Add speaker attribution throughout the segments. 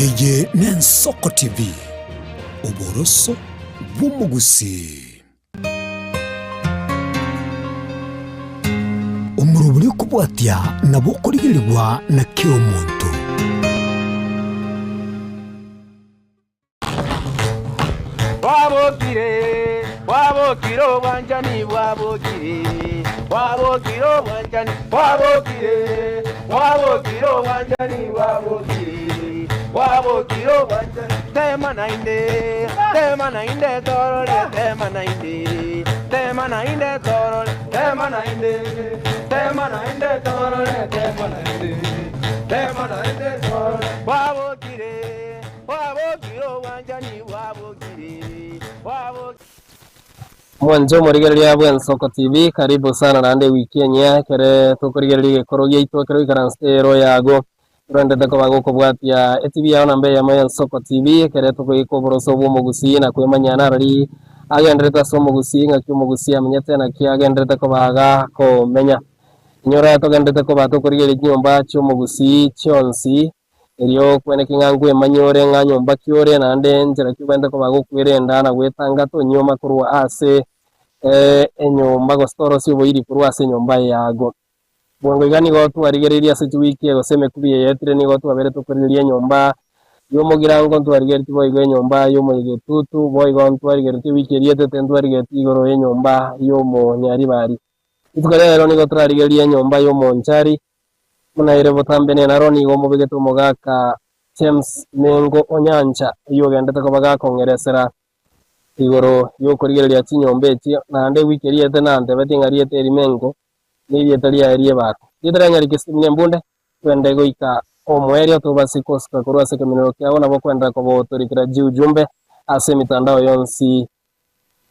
Speaker 1: Eye n'Ensoko TV, oboroso bw'omogusii. Omorobori okobwatia nabo okorigerigwa na kera omonto.
Speaker 2: Bwabokire, bwabokire obwanchani bwabokire, bwabokire obwanchani bwabokire, bwabokire obwanchani bwabokire, bwabokire obwanchani. Tema naende, tema naende torore, tema naende, tema naende torore, tema naende, tema naende torore, tema naende, tema naende torore. Bwabokire. Bwabokire obwanchani, bwabokire, bwabokire.
Speaker 3: Mwanche omorigereria bw'Ensoko TV, karibu sana naende ewiki enyia ekere tokorigereria egekoro giaito ekero oikaransete ero yago torendete koba gokobwatia etibi yao namba eyemo y'Ensoko TV ekere tokoika oboroso bw'omogusii na kwemanyia narori agenderete ase omogusii ng'aki omogusii amenyete naki agenderete koba iga komenya. Inyora togenderete koba tokorigereria chinyomba chi'omogusii chionsi Erio okweneke ng'a nkwemanyie ore ng'a nyomba ki ore, naende nchera ki obwenerete koba gokwerenda na gwetanga tonyuoma korwa ase enyomba gose torosie oboiri korwa ase enyomba yago. Bwango iga nigo twarigereirie ase chiwiki gose emekubi eyetire nigo twabeire tokorigereria enyomba y'omogirango, ntwarigeretie boigo enyomba y'omoyegetutu, boigo ntwarigeretie ewiki eria etete ntwarigeretie igoro y'enyomba y'omonyaribari. Rituko ria rero nigo torarigererie enyomba y'omonchari, Buna ere botambe nenaro nigo omobegete omogaka James Mengo Onyancha oyio ogendete koba gakong'eresera igoro y'okorigereria chinyomba echi naende ewiki eria riete nantebetie ng'a rieta eri Mengo nerieta riaye ri'ebako. Rieta ria Nyarikisi buna embunde twende goika omoerio tobase kosuka korwa ase ekeminero kiabo nabo okwenderera koba otorikera jiujumbe ase emitandao yonsi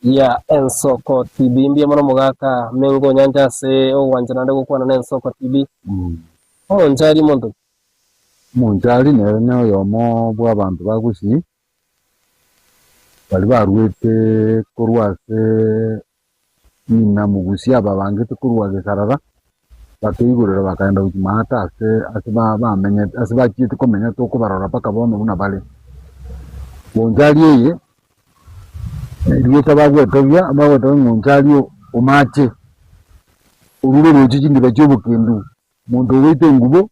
Speaker 3: ya Ensoko TV. Mbuya mono omogaka Mengo Onyancha ase ogwancha naende gokwana na Ensoko TV. Omonchari monto ki?
Speaker 4: Omonchari nere ne oyomo bw'abanto ba Gusii baria baruete korwa ase ng'ina Mugusi ababangete korwa Gesarara, bakeigorera bakaenda gochia maate ase ase ba bamenyete ase bachiete komenya tokobarora mpaka bono buna bare. Bonchari eye, erieta bagwetogia bagwetogia ng'a onchari omache, orure roche chindiba chia obokendu, omonto ogoita engubo,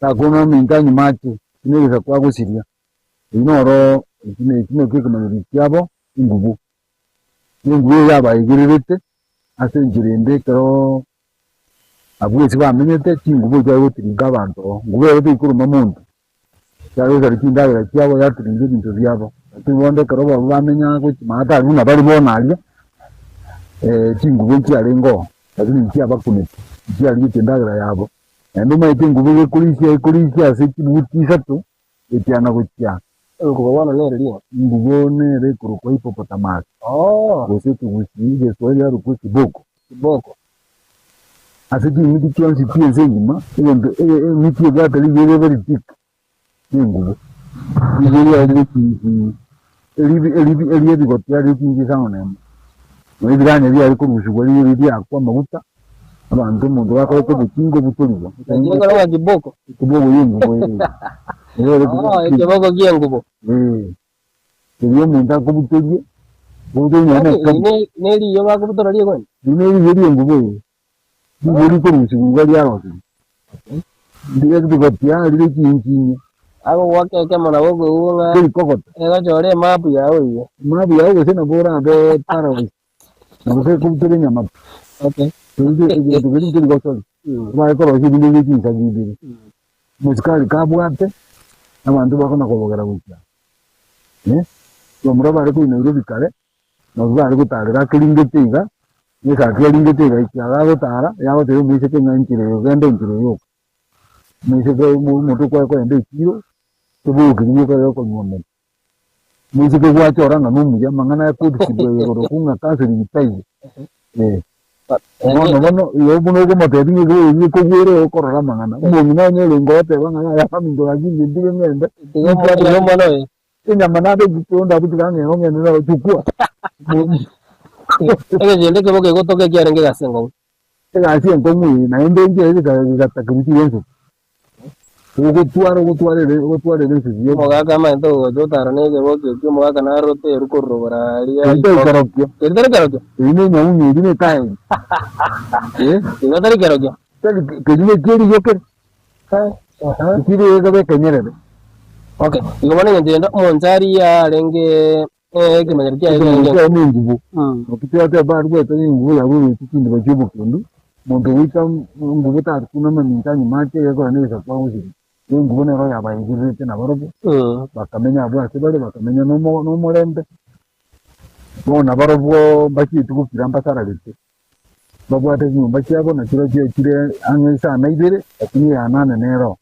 Speaker 4: takona ominto anywe mache, ekio na egesaku agosiria, eyio noro ekio nakio ekemanyererio kiabo engubo. Nengubo eye yabaegererete ase enchera ende ekero abwo ase bamenyete, chingubo chiare gotiringa abanto oo, ngubo ero teikoruma monto, chiare gosaria chindagera chiabo yatiringa ebinto biabo. Lakini bono ekero barabwo bamenya gochia maate aria buna bare bono aria, chingubo nchiarenge oo, lakini nchiabakunete, nchiarigetie endagera yabo. Naende omanyete engubo egekorisia ekorisia ase chibuti isato, gochia na gochia.
Speaker 3: Engubo bono nere ring'o?
Speaker 4: Engubo nere ekorokwa hippopotamus,
Speaker 3: Oh,
Speaker 4: gose ekegusii, egeswahili yarokwa ekiboko.
Speaker 3: kiboko.
Speaker 4: Ase ching'iti chionsi pi ense engima, egento ege- eng'iti ebwate riyo ere very thick nengubo. Riyo riaye rire chinchi eribi eribi eria ebigoti are chinchi isano na emo. Nonya ebiranya biare korusigwa riyo riria riakwa amaguta, abanto omonto gakoreta obotinga obutorigwa.
Speaker 3: Lakini ekero ng'a kiboko.
Speaker 4: Ekiboko ya engubo eye. Ere ere
Speaker 3: Oh, ekeboko ki'engubo.
Speaker 4: Eh. Erio omonto akobutorie, obutorie nonya na ekemo.
Speaker 3: Ne ne riyo bakobutora riegwena.
Speaker 4: Riria ne riyo ri'engubo eye, riyo rikorusigwa iga riarosigwa. Ndire rigotia rire chinchinye.
Speaker 3: Agogoaka ekemo nabo okoigwa ng'a
Speaker 4: Kerikogota.
Speaker 3: egochora emapu yao iga.
Speaker 4: Emapu yao gose nabo orabe paralyzed. Nabo gekobutora enyama pi.
Speaker 3: Okay.
Speaker 4: Egento keria nkeri gosori. Omanye korosia ebinto bie chinsagi ibere. Omosikari kabwate, abanto bakona kobogera gochia eh, abamura bare korwa Nairobi kare, nabo bare gotarera akeringete iga, na esati aringete iga ekiaga agotara, yagotebia omoiseke ng'a enchera eye ogende enchera eye oka. Omoiseke omo omonto okware kogenda echiro, kebogo keria gioka gekonywa omena. Omoiseke gwachora ng'a nomuya, amang'ana aya korusigwa igoro okwo ng'a counselling taiyo, eh. Bono bono igo buna okomotebia ng'a ekero oria ekogwera okorora amang'ana, omong'ina onye orenge ogoteba ng'a yaya baminto gaki inche ntige ng'ende,
Speaker 3: Tiga omo- tiga omwana oye.
Speaker 4: enyama nabekire onde abwo tiga ng'ende ng'ende naro chukua.
Speaker 3: Egechende ekemo kegotoka ekiarenge egasi enkong'u.
Speaker 4: Egasi enkong'u eye naende enchera egetakeru chibe ensuku. Ogotwara ogotwarere ogotwarere esegi yo
Speaker 3: Omogaka amaete ogocha otara na ekeboki ekio omogaka narote eru korwa rogoro aria
Speaker 4: Eri tari kerokio.
Speaker 3: Eri tari kerokio?
Speaker 4: Eri ne enyaunyu eri ne etaeri. Eh.
Speaker 3: Igo tari kerokio?
Speaker 4: Tari keri ne ekieriyo kere.
Speaker 3: Aha.
Speaker 4: Ekiri egekebe ekenyerere.
Speaker 3: Okay, igo bono eng'encho yende omonchari yarenge ekemanyero kiaye
Speaker 4: Ekemanyero
Speaker 3: kiarenge
Speaker 4: kiaye ne engubo. Naki twateba barwete ne engubo yabo egoeta chindiba chia obokendu, omonto ogoika engubo takuna amamincha anyuma ache egekora na egesaku agosiria. Igo engubo nero yabaegererete nabarobwo, bakamenya abwo ase bare, bakamenya na omo na omorembe. Bono nabarobwo mbachieti gokira mbasararete, mbabwate chinyomba chiabo na chirochio chire ang'e isano na ibere, lakini eya nane nero.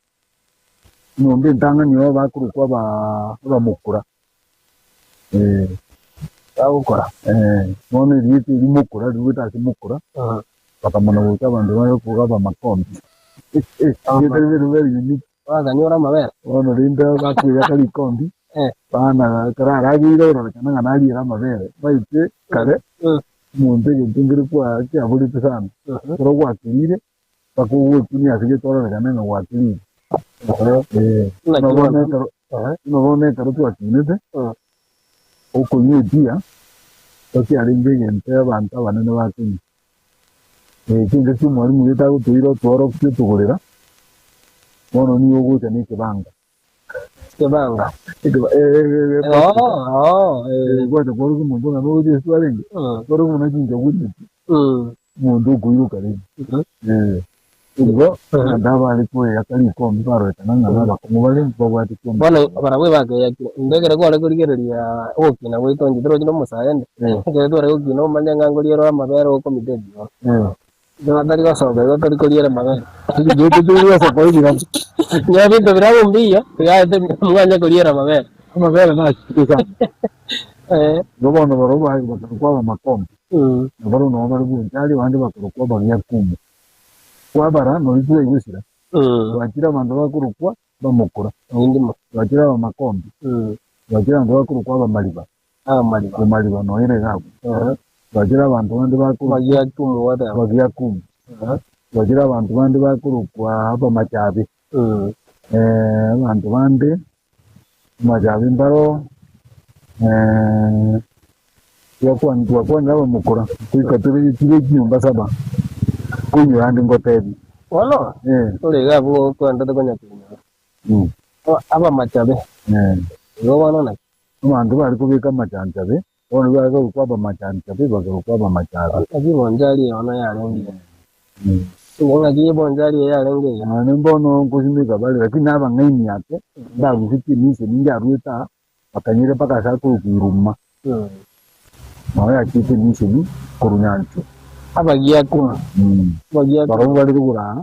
Speaker 4: Enyomba entang'ani oo bakorokwa abaa abamokura, eh.
Speaker 3: Bagokora.
Speaker 4: Eh, bono erieta eri mokura riruete ase mokura, bakamana gocha abanto baye koga abamakombi. Erieta ribe ribe unique.
Speaker 3: Bakanyora amabere.
Speaker 4: Bono rende bakoiyaka rikombi,
Speaker 3: Eh.
Speaker 4: bana ekero arageire ororekana ng'a nariere amabere, omanyete kare, omonto egento nkere kwa kiaborete sana, ekero gwakerire, mpaka ogotunia ase gete ororekane ng'a gwakerire. Eh,
Speaker 3: Naki
Speaker 4: buna bono
Speaker 3: bono?
Speaker 4: ekero buna bono ekero twakinete, okonywa ebiya, tokiarenge egento abanto abanene bakonywa. Chingaki omwalimu gete agotoira otworokia otogorera, bono nigo ogocha na ekebango.
Speaker 3: Ekebanga.
Speaker 4: Ekeba eh,
Speaker 3: Oh, oh, eh.
Speaker 4: gwacha kworokia omonto ng'a noroche ase twarenge, kworokia buna chinchogu echi, omonto okoiroka rende. Igo abanto abare koeyaka rikombe barorekana ng'a nabakong'u bare mbabwate kiombe.
Speaker 3: Bono barabwo ebakeyakire, inde ekero kware korigereria ogokina gwaito inche toroche na omosae inde, ekero tware gokina omanye ng'a nkoriera amabere okomita ebioro. Intwe batari gosoka igo tori koriera amabere.
Speaker 4: Intwe tori gosoka ebirabo.
Speaker 3: Onye ebinto birabwo mbiya, tigaete mwanye koriera amabere.
Speaker 4: Amabere nachire sana.
Speaker 3: Eh.
Speaker 4: Igo bono barobwo bakarokwa abamakombe, na barobwo nabo bare bonchari abande bakarokwa abagiakumu. Kwabara noria twaigusira, twachire abanto bakorokwa bamokura,
Speaker 3: Indimo.
Speaker 4: twachire abamakombe, twachire abanto bakorokwa abamariba,
Speaker 3: Abamariba.
Speaker 4: Bomariba nonya ere iga abwo. Twachire abanto bande bakorokwa
Speaker 3: Abagiakumu gwateba.
Speaker 4: abagiakumu, twachire abanto bande bakorokwa abamachabe, abanto bande amachabe mbaro twakwan twakwanire abamokora, goika tore tire chinyomba saba, nkoinyora ande ngotebie.
Speaker 3: Bono, tore iga abwo kogenda tokonya koinyora. Abamachabe, igo bono naki?
Speaker 4: Abanto bare kobeka amachanchabe, bono nigo bare korokwa abamachanchabe, bakarokwa abamachabe.
Speaker 3: Naki ebonchari eye bono yarenge iga? Ng'aki ebonchari eye yarenge iga?
Speaker 4: Nonye mbono nkosimeka bare, lakini nabang'aini ake, ndarusetie emission njaruete aa, bakanyira mpaka ase akorokwa Iruma. Noo yachiete emission korwa Nyanchwa.
Speaker 3: Abagiakuma. Abagiakuma.
Speaker 4: Barobwo bare rogoro aa,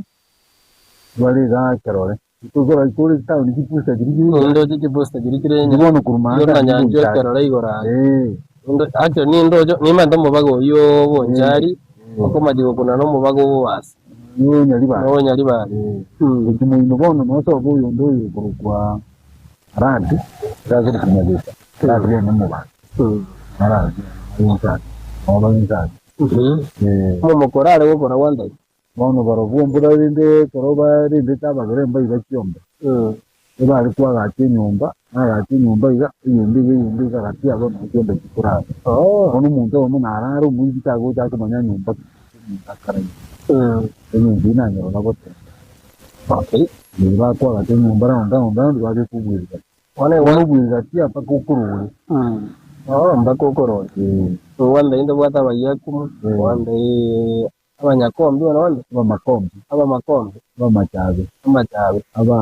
Speaker 4: bare igaa ekerore. Tokora kore town chipusta chiri chiri.
Speaker 3: Ndoche chipusta chiri chire
Speaker 4: nya. Bono korwa maanda
Speaker 3: na nyanchwa ekerore igoro aa.
Speaker 4: Eh.
Speaker 3: Ndo actually nindoche nimanyete omobaga oyio bonchari okomachi gokuna na omobaga obobasi.
Speaker 4: No Nyaribari.
Speaker 3: No Nyaribari.
Speaker 4: Gochia moino bono nosoka oyonde oyo okorokwa Arati, iga akorokwa Nyagesa. Arati bono omobasi. Arati bonchari. Nabo bonchari. Eh.
Speaker 3: Omomokora are gokora gwantari.
Speaker 4: Bono barobwo mbura rende ekero barendete abagere mbaiba chiombe, ebare koagacha enyomba, naagacha enyomba iga, eyende iga, eyende iga, gati abwo nabo chiombe chikorara. Bono omonto oyomo narare omoibi tagocha akomanya nyomba ki omonto akaraire. Enyomba eyio nanyora goteba. Ee bakoagacha enyomba round round round babeka obweri gati. Bono obweri gati aa mpaka okorore.
Speaker 3: Mpaka okorore. Kwanza intwe tobwate abayakumu, kwanza Abanyakombi bono bonde.
Speaker 4: Abamakombi.
Speaker 3: Abamakombi.
Speaker 4: Abamachabe.
Speaker 3: Amachabe.
Speaker 4: Aba.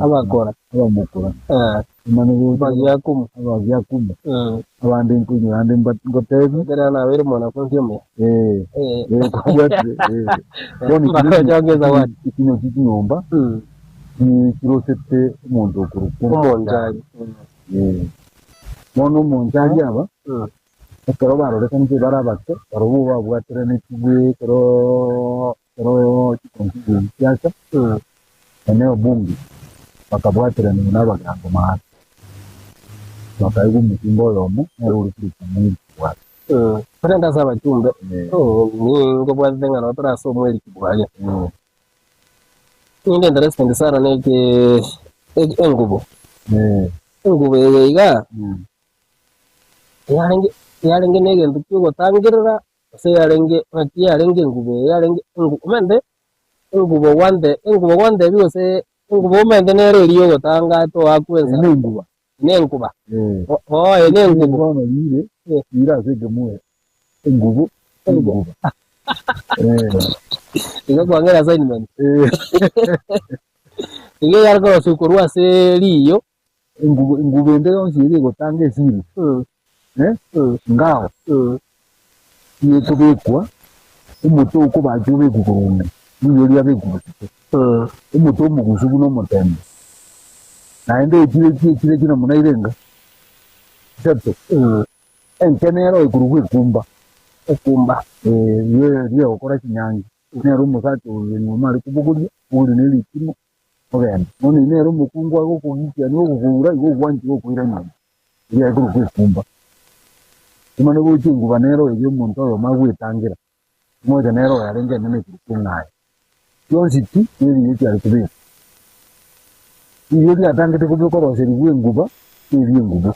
Speaker 3: Abakora.
Speaker 4: Abamokora.
Speaker 3: Eh.
Speaker 4: Omanye gocha.
Speaker 3: Abagiakumu.
Speaker 4: Abagiakumu. Abande nkoinyora ande mba ngotebie.
Speaker 3: Ekero nabeire omwanafunzi omuya.
Speaker 4: Eh.
Speaker 3: Eh.
Speaker 4: Kwabwatire. Eh. Bono
Speaker 3: Mpaka ochoke ezawadi.
Speaker 4: Echi nachio chinyomba chirosete omonto okorokwa
Speaker 3: Omonchari.
Speaker 4: Eh. Bono omonchari aba. Ekero barorekanete bare abake, barobwo babwateranetigwe ekero ekero chiconstituency chiacha, eneo bunge, bakabwateranigwa na abagambo maate, bakaegwa omochumbe oyomo, nere ore korokwa Mwiri Kibwage.
Speaker 3: Korende ase abachumbe, nigo obwatete ng'a nabo tore ase omweri Kibwage. Ninde interested sana na eke engubo.
Speaker 4: Eh.
Speaker 3: Engubo eye iga,
Speaker 4: Mm.
Speaker 3: yarenge yarenge na egento kia ogotangerera, gose yarenge ng'aki yarenge engubo eye yarenge engu omanyete, engubo gwante engubo gwantebia gose engubo omanyete nere eria ya ogotanga toakwa
Speaker 4: Eye
Speaker 3: ensa.
Speaker 4: na enguba.
Speaker 3: Na enkuba.
Speaker 4: Eh.
Speaker 3: Oo eye na engubo.
Speaker 4: Bono rire,
Speaker 3: Eh.
Speaker 4: rire ase ekemoyo. Engubo, enguba. Eh.
Speaker 3: Igo kwang'era assignment.
Speaker 4: Eh.
Speaker 3: Iga eyare korosiwa korwa ase riyo.
Speaker 4: Engubo, engubo ende yonsi ere egotanga esiri.
Speaker 3: Mm.
Speaker 4: Eh?
Speaker 3: Mm.
Speaker 4: Ngao.
Speaker 3: Mm.
Speaker 4: Ekobekwa, omote okobacha obekwe korwa ime, riyo riabekwa bosiko.
Speaker 3: Mm.
Speaker 4: Omote omogusu buna omotembe. Naende echire chiechire chire buna irenga isato.
Speaker 3: Mm.
Speaker 4: Enke nero ekorokwa ekumba.
Speaker 3: Ekumba.
Speaker 4: Eh, riyo eria egokora chinyangi. Nero omosacha oyo nyuma are kobogoria, obogoria ne ritimo, ogenda. Bono eye nere omokungu agokogikia nigo ogokoura igo ogwanchire okoira nyomba. Eria ekorokwa ekumba. Omanye gocha enguba nero eria omonto oyomo agwetangera, omocha nere oyo arenge enene ekorokwa eng'aya. Chionsi pi neriyo chiare kobekwa. Riyo riatangete kobe koroserigwa enguba, neria engubo.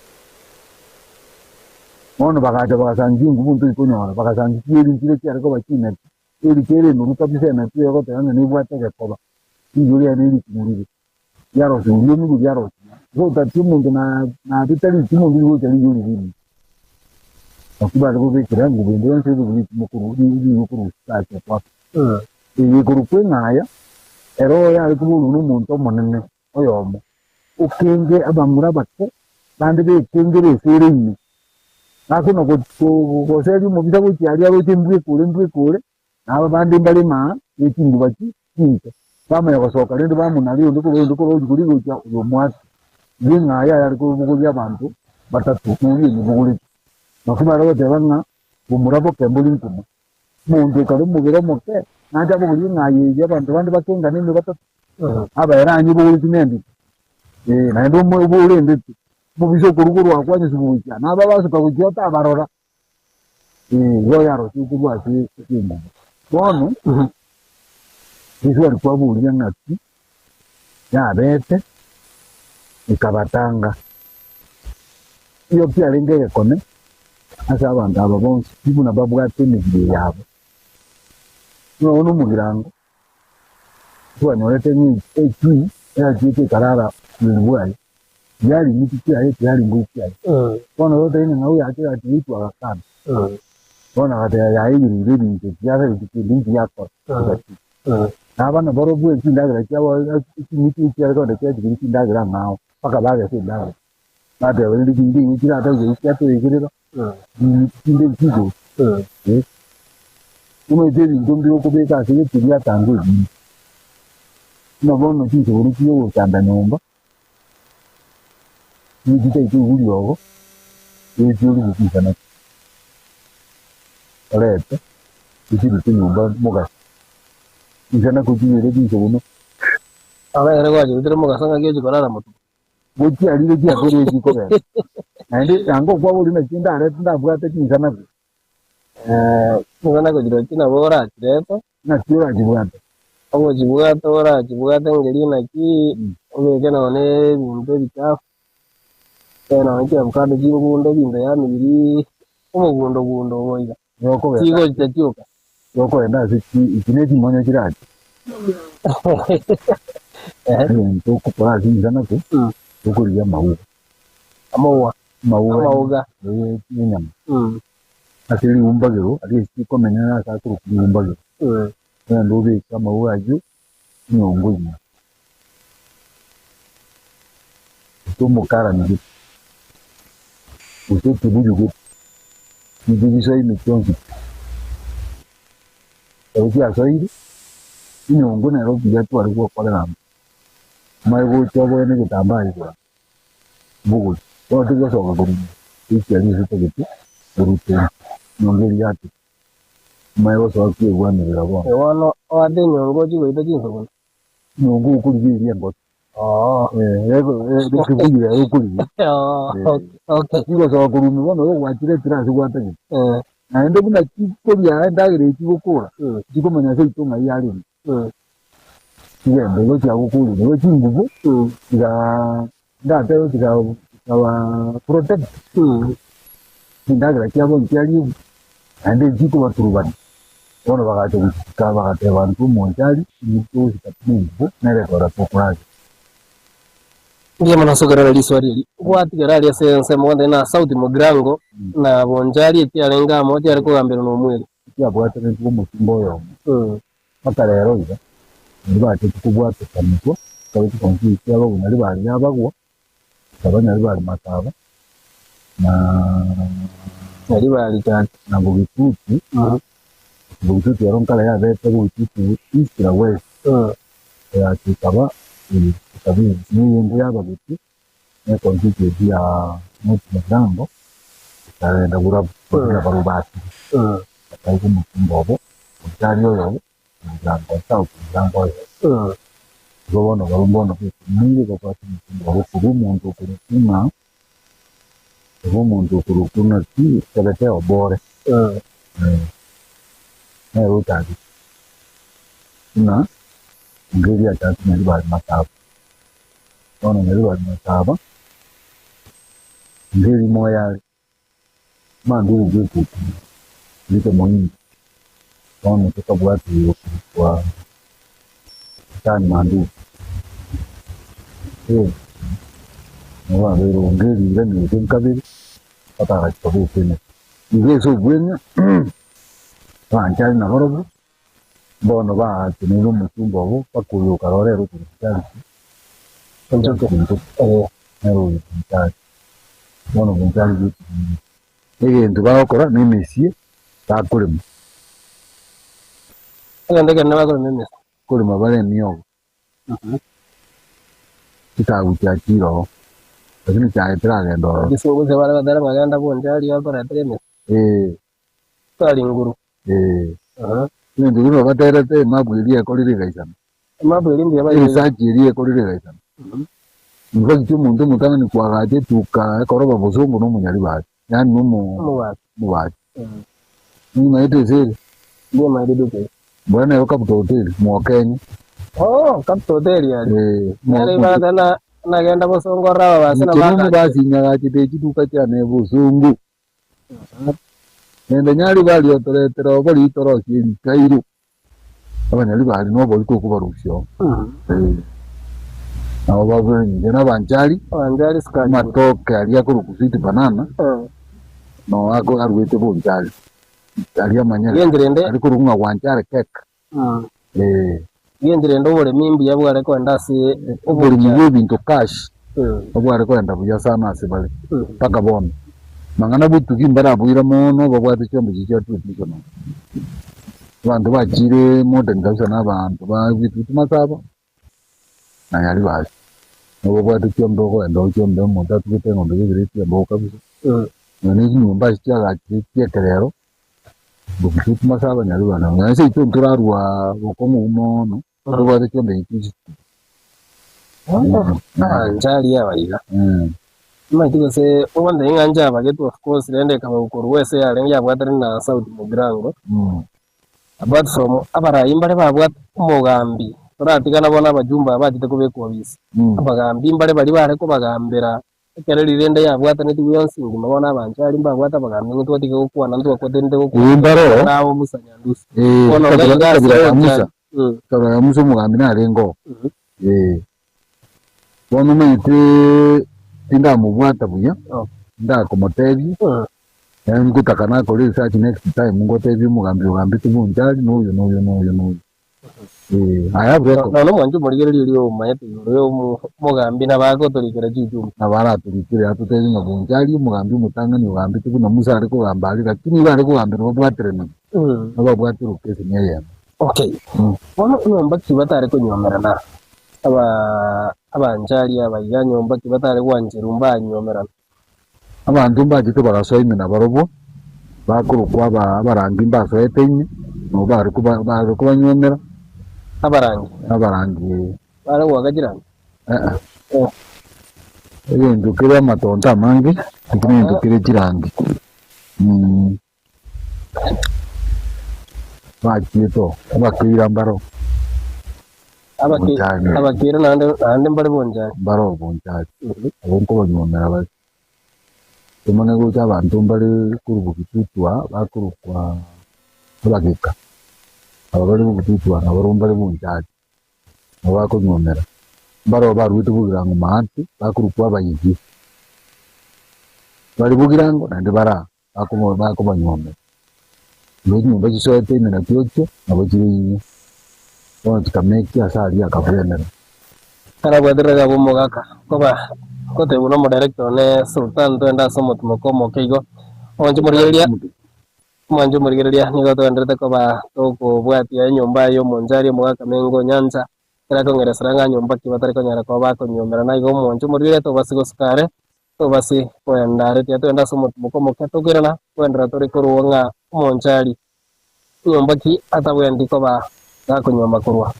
Speaker 4: Bono bagacha bagasangia engubo ntori konyora, bagasangia chieri nchire chiare koba chineti, eri kere enoru kabisa eneti egoteba ng'a nebwate egekoba, riyo riaye nerikimo rire. Riarosigwa riomigwe riarosigwa. Igo otati omonto na nabete ritimo ndiri gocha riyo riria ime. Naki bare kobekera engubo ende yonsi ebe ritimo korwa riyo korwa ase kwake. Eye ekorokwa eng'aya, ero yare koborwa nomonto omonene oyomo, okenge abamura abake, bande bekengere ase ere ime. Gakona goseria omobisa gochia aria aroche embwa ekore embwa ekore, Na aba bande mbare maa ne chinguba chi chinke, bamanya gosoka rende bamonaria onde korwa onde korwa rigori gochia oyomwase. Igo eng'aya yare kobogoria abanto batato noria onyebogoreti. Naki bare goteba ng'a bomura boke mbori nkuma. Omonto okare omobere omoke nache abogorie eng'aya eyio abanto bande bakengane ime batato, abaere anyebogoreti nendito. Ee, naende oborendete, omobisa okorwa korwa akwanyeswa gochia, nabo abasuka gochia otabarora. Igo yarochire korwa ase engubo. Bono riswali kwaboria ng'aki yabete ekabatanga. Nigo kiarenge egekone ase abanto aba bonsi buna babwate emebiri yabo. Buna bono omogirango twanyorete ng'a echui erachiete ekarara bweri bwaye. Tiari ng'iti chiaye, tiari nguru chiaye. Bono totebie ng'a oyo achire atigitwe agakana. Bono agateba yaegereire ebinto ekiagera kende nkiyakora egati. Na abana barobwo chindagera chiabo ching'iti chiare kogenda chiachigeria chindagera ang'ao mpaka bagesa endagera. Bateba rende ching'iti echi chiratoigerie chiatoegerera, ching'iti chinde nchigocha. Eh. Omanyete ebinto mbire okobeka ase gete biatangwa ebinde. Buna bono chinsogoro chigogochanda nyomba. Nigo chitaete igwa riogo, gochia origie chinsanako, orete ochirute nyomba mogaso. Chinsanako chibere chinsogono.
Speaker 3: Aba ere gwachirutire mogaso ng'aki ochia korara motuko.
Speaker 4: Gochiarire chiakorire chikogenda. Naende yanga okwaboria naki ndarete ndabwate chinsanako.
Speaker 3: Chinsanako chirochio nabo orachirete.
Speaker 4: Naki orachibwate?
Speaker 3: Ogochibwata orachibwate ngeri naki obeke nonye ebinto ebichafu, nonye chiavocado chingundo ebinto yaani biria omogundo gundo obo iga, chigocha chioka.
Speaker 4: Gokogenda ase echi ne chimonyo chirache, egento okokora ase chinsanako, okorigia amauga.
Speaker 3: Amauga.
Speaker 4: Amauga
Speaker 3: Amauga.
Speaker 4: yenyama. Ase riumbagero, aria ase chikomenya ase akorokwa riumbagero. Ogende obeke amauga ayio enyongo ime, gose omokarani gete, gose ekibuyu gete, chinche chisoe ime chionsi pi. Ekero chiasoire, enyongo nero buya tware gokorera amo, omanye gocha oboe na egetambaa igoro bogori, bono tigosoka korwa ime, goikia ase otagete orute enyongo eria yatete. Omanye gosoa kwegwanerera bono.
Speaker 3: Bono oate enyongo ochie goita chinsogona.
Speaker 4: Enyongo okorigia eria engote.
Speaker 3: Oo.
Speaker 4: Ekebuyu ere okorigia.
Speaker 3: Oo, okay.
Speaker 4: Chigosoa korwa ime bono igo gwachiretire ase gwatagete.
Speaker 3: Naende
Speaker 4: buna chikoria endagera eye chigokora, chikomanya seito ng'ai yarenge. Chigendo igo chiagokurire, igo chingubo chigaa ndatebe chikaba protect chindagera chiabo nchiariegwe, naende nchikobaturubania. Bono bagacha gosika bagateba intwe omonto aria, intwe togosika chingubo nere ekero tokoragera.
Speaker 3: Mbuya mono ase okorera riswali eri. Gwatigera aria ase ensemo gwantebi na South Mugirango na Bonchari echiarenge amo chiare kogamberwa na Omweri.
Speaker 4: Chiabwatanetwe omochumba oyomo. Mpaka rero iga, nario bachete kobwatokanigwa, ekaba chikonsi chiabagwa nario bare yabagwa, ekaba nario bare masaba, na
Speaker 3: Nario bare church.
Speaker 4: na bogitutu, bogitutu ero nkare yabete bogitutu east na west, egacha ekaba ekaba na eyende yabagetie, na econstituency ya North Mugirango, ekagenda borabu, buna barobwo basire. Bakaigwa omochumba obo, omochari oyobo, omogirango o South, omogirango oyobo. Igo bono barobwo mbono beteneneire babwate omochumba obo korwa omonto okorokwa ng'a korwa omonto okorokwa ng'a ki Sebete Obore, nere ochagete buna engeri achagete nari bare masaba. Bono nari bare masaba, engeri moyo are. Mambia goika ekina rike mointo, bono tokabwati okorokwa Hassan Manduku. Eh, nabo babeire onge erira emiaka nkabere mpaka agachika koba eseneta. Igo ase obweng'e abanchari nabarobwo bono baateneine omochumba obo mpaka oyo okarora ere okorokwa Charles nere oyo Bonchari. Bono Bonchari bw'ekibiina. Egento bagokora nemesie bakorema.
Speaker 3: Egento ekenene bakorema emesie.
Speaker 4: Korema bare emiogo. Chitaabu chiachire oo, lakini chaye teragenda ororo.
Speaker 3: Chisunguse bare gotera ng'a genda Bonchari otoretere emesie.
Speaker 4: Ee.
Speaker 3: Sukari nguru.
Speaker 4: Ee. Ebinto buna baterete emapu eria ekorire egaisana.
Speaker 3: Emapu eria mbuya baire.
Speaker 4: Eresearch eria ekorire egaisana. In fact omonto omotang'ani kwagacha etuka ekoroba bosongo na omonyaribari, yaani na omo
Speaker 3: Omobati.
Speaker 4: omobati. Nimaete ase ere?
Speaker 3: Mbuya maete eduka eye.
Speaker 4: Mbora nero Capital Hotel, Mwokenya.
Speaker 3: Oh, Capital Hotel aria.
Speaker 4: Eh, mo-
Speaker 3: Nere
Speaker 4: mo-
Speaker 3: ibagoteba na nagenda bosongo ororo ababasi na
Speaker 4: Inche
Speaker 3: bagacha.
Speaker 4: nomobasi nyagachete chiduka chiane bosongo. Naende nyaribari otoretera obori torosie rikairo, abanyaribari nobori tokobarusia oo. Eh. Nabo babenyire nabanchari,
Speaker 3: Abanchari sukari.
Speaker 4: amatoke aria akorokwa sweet banana, noo ako aruete bonchari, aria amanyene,
Speaker 3: Genchera ende.
Speaker 4: aria korokwa ng'a gwanchari cake. Eh.
Speaker 3: Genchera ende oboremi mbuya bware koenda ase
Speaker 4: Oboremi bwa ebinto cash, obware koenda buya sana ase bare, mpaka bono. Mang'ana botugi mbaraboira mono babwate chiombe chiria chia traditional. Abanto bachire modern kabisa na abanto ba bitutu masaba, na Nyaribari. Nabo babwate chiombe okoenda oo chiombe omonto atugete eng'ombe gete chiombe oo kabisa. Nonya na chinyomba ase chiagachire chia ekerero, Bokututu masaba Nyaribari. Nonya seito ntorarwa bokong'u mono, tobwate chiombe echi
Speaker 3: Abanchari aba iga. Omanyete gose ogontebia ng'a nchabagetwe of course rende ekaba korwa ase yarenge yabwatire na South Mugirango. Apart from abarai mbare babwate omogambi toratigana bono abajumbe aba bachete kobekwa ofisi. Abagambi mbare baria bare kobagambera ekero rirende yabwatanetigwe yonsi ngima bono abanchari mbabwate abagambi ng'a twatige gokwana ntwakwaterete
Speaker 4: Ee, mbare oo.
Speaker 3: gokwana nabo Musa Nyandusi.
Speaker 4: Eh,
Speaker 3: Bono
Speaker 4: kabira
Speaker 3: iga iga ase
Speaker 4: kabira ya
Speaker 3: abanchari.
Speaker 4: Musa kabira ya Musa omogambi narenge oo. Eh. Bono omanyete tindamobwata buya, ndakomotebia, naende ngotaka nakore research next time ngotebie omogambi ogambete Bonchari na oyo na oyo na oyo na oyo. Eh, I have record.
Speaker 3: Nonya omwancho omorigereria oria omanyete igoro ya omogambi nabo agotorikera chichumbi.
Speaker 4: Nabo aratorikere atotebie ng'a Bonchari omogambi omotang'ani ogambete buna Musa are kogamba aria, lakini igo are kogambera babwaterane, nababwate location eyemo.
Speaker 3: Okay, bono nyomba ki batare konyuomerana? Aba abanchari aba iga nyomba ki batare gwancherwa mbanyuomerana?
Speaker 4: Abanto mbachete bagasoa ime nabarobwo, bakorokwa aba abarangi mbasoete ime, nabo bare koba bare kobanyuomera.
Speaker 3: Abarangi?
Speaker 4: Abarangi ee.
Speaker 3: Bare goaka chirangi?
Speaker 4: Eh-eh. Egento kere amatonto amange, ekio negento kere chirangi. Bachiete oo, abakeira mbaro.
Speaker 3: Abaki
Speaker 4: Bonchari.
Speaker 3: abakire naende naende mbare bonchari.
Speaker 4: Mbare obonchari, abwo nkobanyuomera bare. Tomanye gocha abanto mbare korwa bogitutwa bakorokwa abageka, aba bare bogitutwa nabarobwo mbare bonchari, nabo bakonyuomera. Mbare barwete bogirango maate bakorokwa abaigi, bare bogirango naende bare aa bakobo bakobanyuomera. Igo chinyomba chisoete ime nachiochio nabo chire inye, bono chikamekia ase aria akabwenera.
Speaker 3: Karabwate rirorio abwo omogaka, koba ngotebiwa na omodirector one Sultan twende ase omotimoko omoke igo. Omonche omorigereria, omonche omorigereria nigo toenderete koba tokobwatia enyomba ya omonchari omogaka Mengo Nyancha, ekero akong'eresera ng'a nyomba ki batari konyara koba bakonyuomera. Naigo omonche omorigereria tobasi gosuka are, tobasi koenda are, tiga toende ase omotimoko omoke tokoirana koenderera tore korwa ng'a omonchari Nyomba ki atabwenereti koba gakonyuoma korwa?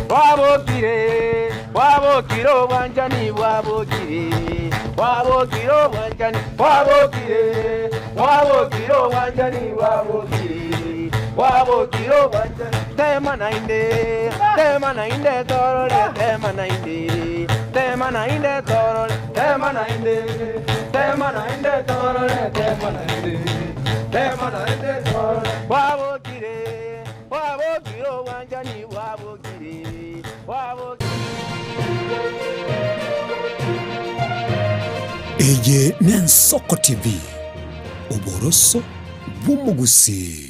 Speaker 2: Bwabokire, bwabokire obwanchani bwabokire, bwabokire obwanchani bwabokire, bwabokire obwanchani bwabokire, bwabokire obwanchani. Tema naende, tema naende torore, tema naende, tema naende torore, tema naende, tema naende torore, tema naende, tema naende torore. Bwabokire, bwabokire obwanchani bwabokire, bwabokire.
Speaker 1: Eye n'Ensoko TV, oboroso bw'omogusii.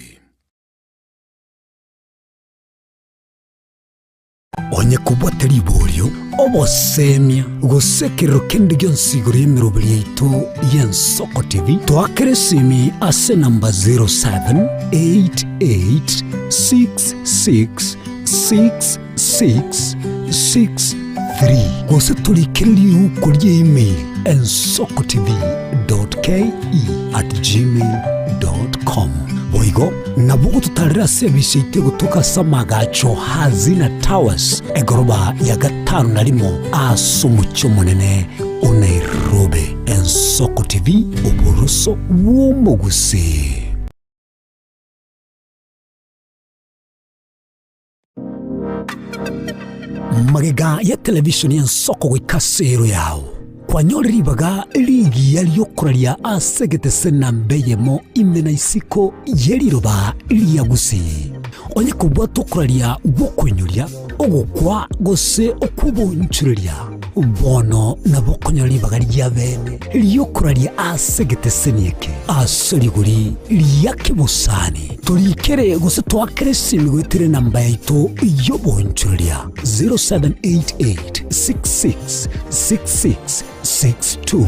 Speaker 1: Onye kobwate riborio, obosemia, gose ekerero kende gionsi igoro y'emeroberi yaito y'Ensoko TV, toakere esimi ase enamba 0788666663 gose torikere riuko ria email ensokotv.ke@gmail.com. Boigo Nabo gototarera ase ebise yaito egotoka ase amagacho Hazina Towers, egoroba ya gatano na rimo ase omochie omonene o Nairobi. Ensoko TV, oboroso bw'omogusii. Magega ya televisheni y'ensoko goika ase ero yao, kwanyorire ribaga rigiya ri'okoraria ase egetese namba eyemo ime na isiko ye riroba ria Gusii. Onye kobwate okoraria gw'okoinyoria, ogokwa gose okw'obonchoreria, bono nabo okonyora ribaga ria bene ri'okoraria ase egeteseni eke ase rigori ria kebosani. Torikere gose toakere esimi goetera enamba yaito y'obonchoreria 0788 66 66 62.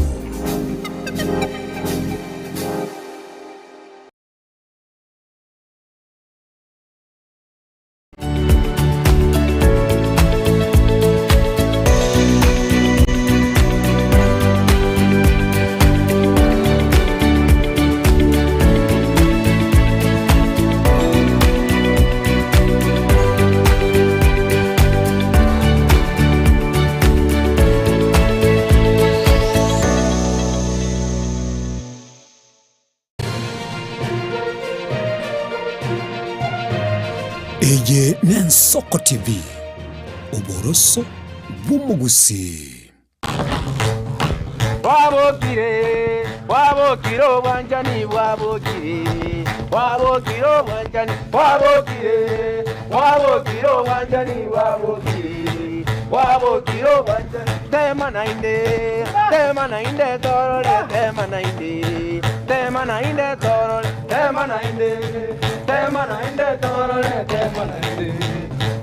Speaker 1: Eye n'Ensoko TV, oboroso bw'omogusii.
Speaker 2: Bwabokire, bwabokire obwanchani bwabokire, bwabokire obwanchani bwabokire, bwabokire obwanchani bwabokire, bwabokire obwanchani. Tema naende, tema naende torore, tema naende, tema naende torore, tema naende, tema naende torore, tema naende,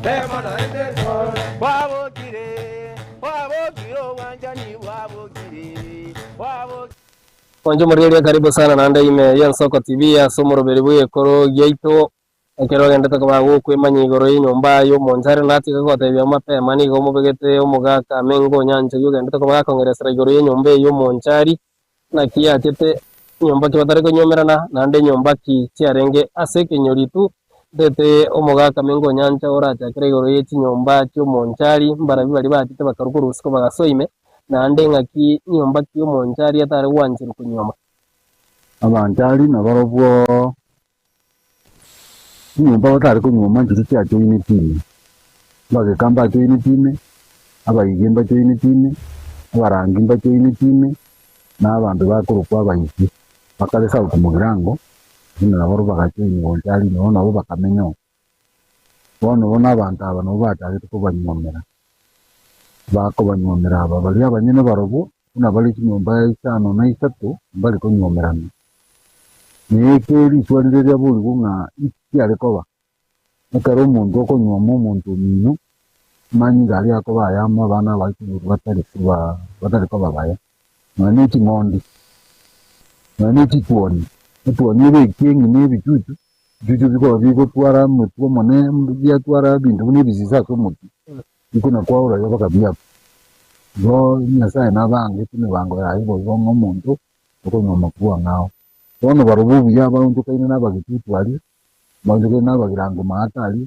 Speaker 2: tema naende torore. Bwabokire, bwabokire obwanchani bwabokire, bwabokire.
Speaker 3: Mwanche omorigereria karibu sana naende ime y'Ensoko TV ase omoroberi bw'egekoro giaito. Ekero ogendete koba gokwemanya igoro y'enyomba y'omonchari, natiga gotebia mapema, nigo omobegete omogaka amengo onyancha oyio ogendete koba gakong'eresera igoro y'enyomba eye y'omonchari, naki yachete nyomba ki batare konyuomerana, naende nyomba ki chiarenge ase ekenyoritu. Ntete omogaka amengo onyancha orachakere igoro ye chinyomba chi'omonchari, mbarabwo baria bachete bakarwa korwa isiko bagasoa ime, naende ng'aki nyomba ki omonchari atare gwancherwa konyuoma.
Speaker 4: Abanchari nabarobwo. Chinyomba batare konyuoma nchiria chiachoineti ime, abageka mbachoineti ime, abaige mbachoineti ime, abarangi mbachoineti ime, na abanto bakorokwa abaiti, bakare South Mugirango, buna nabo bagachoinigwa Bonchari ime, bono nabo bakamenya oo. Bono bono abanto aba nabo bachagete kobanyuomera, bakobanyuomera aba baria abanyene barobwo, buna bare chinyomba isano na isato, mbare konyuomerana. Na eke riswali riria riaborigwe ng'a inki kiare koba, ekero omonto okonyuoma omonto omino, amanyinga aria akoba ayamo abana abaikuru batari koba batari koba baya, nonya ne ching'ondi, nonya ne chituoni, etuoni ebe ekieng'i na ebichuchu, ebichuchu bikoba bigotwara omotwe omonene biatwara ebinto buna ebisisa ase omotwe, bikona kwaura igo mpaka biakwa. Igo Nyasaye nabangete emebango yaye boigo ng'a omonto okonyuoma korwa ang'ao. Bono barobwo obuya baonchokaine nabagetutu aria, baonchokaine nabagirango maate aria,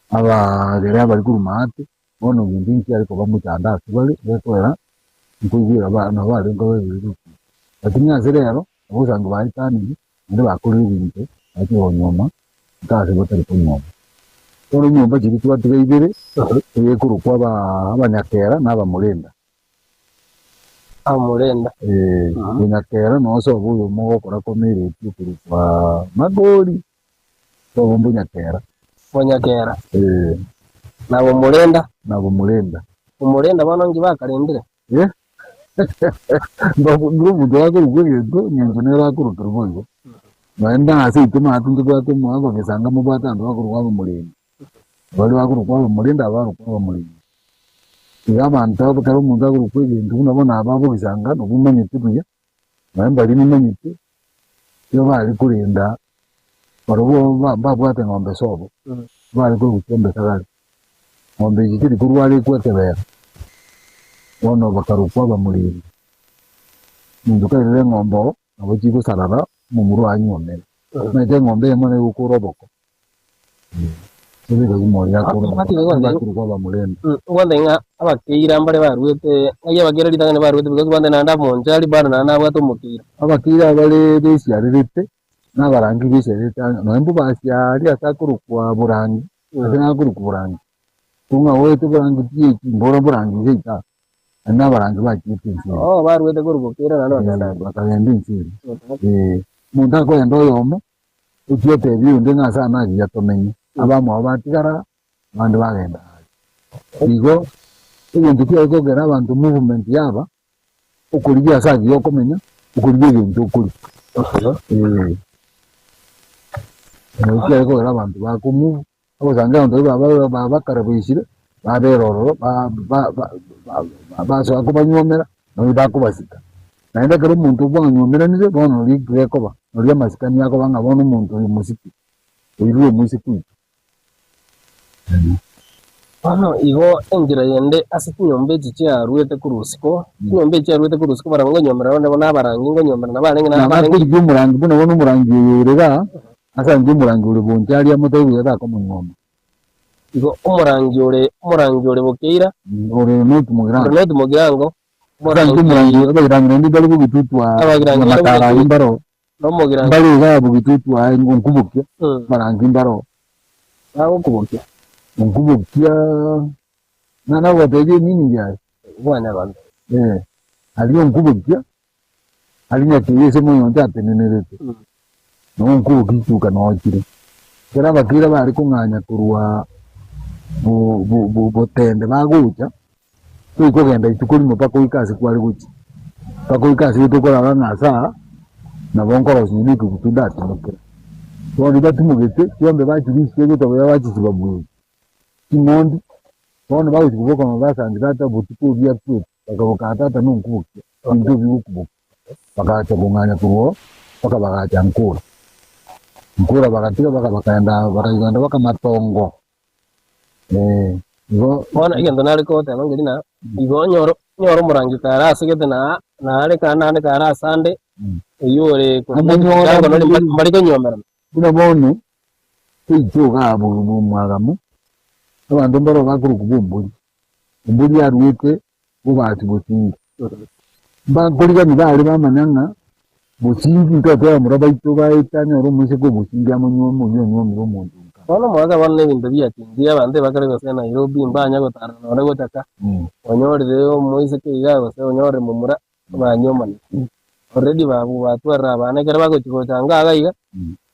Speaker 4: abagere abare korwa maate, bono gento nkiare koba mochando ase bare, gekoera nkoigwera ba nabo barenge koba ebibe. Lakini ase rero, obosangi baetanire, naende bakorire ebinto, bachire konyuoma, mpaka ase batari konyuoma. Bono enyomba chiria twatiga ibere, eyekorokwa aba abanyakera na abamorenda.
Speaker 3: Amorenda.
Speaker 4: Eh, Bonyakera noo sobo oyomo ogokora komereti okorokwa Magori, sobo Mbonyakera.
Speaker 3: Bonyakera.
Speaker 4: Eh.
Speaker 3: Na Bomorenda.
Speaker 4: Na Bomorenda.
Speaker 3: Bomorenda bono inki bakarendire?
Speaker 4: Eh, omonto gakorokwa egento, eng'encho nere akorokerwa boigo. Naende ase intwe maate ntobwate omoabagesanga mobwate abanto bakorokwa Abamorenda. Baria bakorokwa abamorende aba barokwa abamoremi. Iga abanto aba ekero omonto akorokwa egento buna bono aba abogisanga nabo omanyete buya, nonya mbaria nimanyete, nigo bare korenda barobwo ba- mbabwate ng'ombe sobo, bare korokwa chiombe sagare. Ng'ombe echi teri korwara ekwa ekebera, bono bakarokwa abamoremi. Omonto kairire eng'ombe oo, nabo chigosarara omomura oye anyuomere. Omanyete eng'ombe eyemo nere egokora oboko.
Speaker 3: Kwanza ng'a abakeira mbare baruete, ng'ai abakeira ritang'ani baruete because kwanza naende omonchari bado naende nabwate omokeira.
Speaker 4: Abakeira bare besiarerete, na abarangi besiarerete ang'e, nonya mbobasiaria ase akorokwa borangi, ase nakorokwa borangi, ko ng'a oete borangi tieti mboro borangi iga itaa, naende abarangi bachiete ense eye.
Speaker 3: Oo baruete korwa bokeira naende bakagenda
Speaker 4: Eh, bakagenda ense eye. Eh, omonto akogenda oyomo, Ochia otebie onde ng'a ase aya nagiya tomenye, abamwabo batigara, abande bagenda aare. Igo egento kiaye kogera abanto movement yaba, okorigia ase agiya okomenya, okorigia egento okoria. Eh. Nabo kiaye kogera abanto bako move, ogosangi abanto baria baba baba bakarabaisire, babera ororo ba- ba- ba- ba- basoa kobanyuomera, nabo bakobasika. Naende ekero omonto bwanyuomeranire, bono nori gekoba, nori amasikani akoba ng'a bono omonto oyo omosike, oirwe omoiseke oito.
Speaker 3: Bono igo enchera yende ase chinyomba echi chiaruete korwa isiko, chinyomba echi chiaruete korwa isiko barabwo nkonyuomerana barabwo nabarangi nkonyuomerana barenge na
Speaker 4: Nabo
Speaker 3: abarenge.
Speaker 4: akorigia omorangi buna bono omorangi oyo ore igaa, ase anche omorangi ore bonsi aria amotebi buya takomonyuoma.
Speaker 3: Igo omorangi ore omorangi ore bokeira,
Speaker 4: Ore North Mugirango.
Speaker 3: ore North Mugirango,
Speaker 4: Ase anche omorangi abagirangi naende mbare bogitutu aa,
Speaker 3: Abagirangi
Speaker 4: na
Speaker 3: mbare
Speaker 4: mataro ayio
Speaker 3: bogitutu.
Speaker 4: mbaro,
Speaker 3: Nomogirango.
Speaker 4: mbare igaa bogitutu aa nkubokia, abarangi mbaro.
Speaker 3: Bagokubokia.
Speaker 4: Nkubokia, na nagotebia emeaning yaye.
Speaker 3: Bwanyabanto.
Speaker 4: Eh, aria nkubokia, Aria nyakeria ase omonto atenenerete, na onkobokia chituka nochire. Ekero abakira bare kong'anya korwa bo- bo- bo- botende bagocha, toikogenda rituko rimo mpaka oike ase kware gochia, mpaka oike ase tokorara ng'a ase aa, nabo nkorosia onye na ekegutu ndatimokera. Bono batimogete, chiombe bachirisia egetabo bachisiba bweri, ching'ondi, bono bagochia koboka nabo basangi tata botuko oria akwete, bakaboka tata nonkobokia. Ebinto ebi bigokuboka, bagacha kong'anya korwa oo, mpaka bagacha Nkura. Nkura bagatiga baka bakaenda bakaigenda baka matongo. Eh, igo
Speaker 3: Bono egento nare kogoteba nkeri ng'a, igo onyore onyore omorangi kare asegete na nare kare naende kare asande, oyio ore korwa
Speaker 4: Amanyora
Speaker 3: ekiango nori mbare konywomerana.
Speaker 4: Buna bono toiche igaa omwagamu, abanto mbaro bakorokwa bombori. Ombori aruete bobasi bosinge. Mbakorigani bare bamanya ng'a bosinge intwe twabamura baito baete anyore omoiseke obosinge amonyuome oyio onyuomire omonto onde.
Speaker 3: Bono omogaka bono na ebinto biachenchire, abanto ebakare gose Nairobi mbanya gotarana nonye gochaka, onyorire omoiseke iga gose onyorire momura, banyuomanire. Already babu batwarire abana ekero bagochi gocha ango iga iga,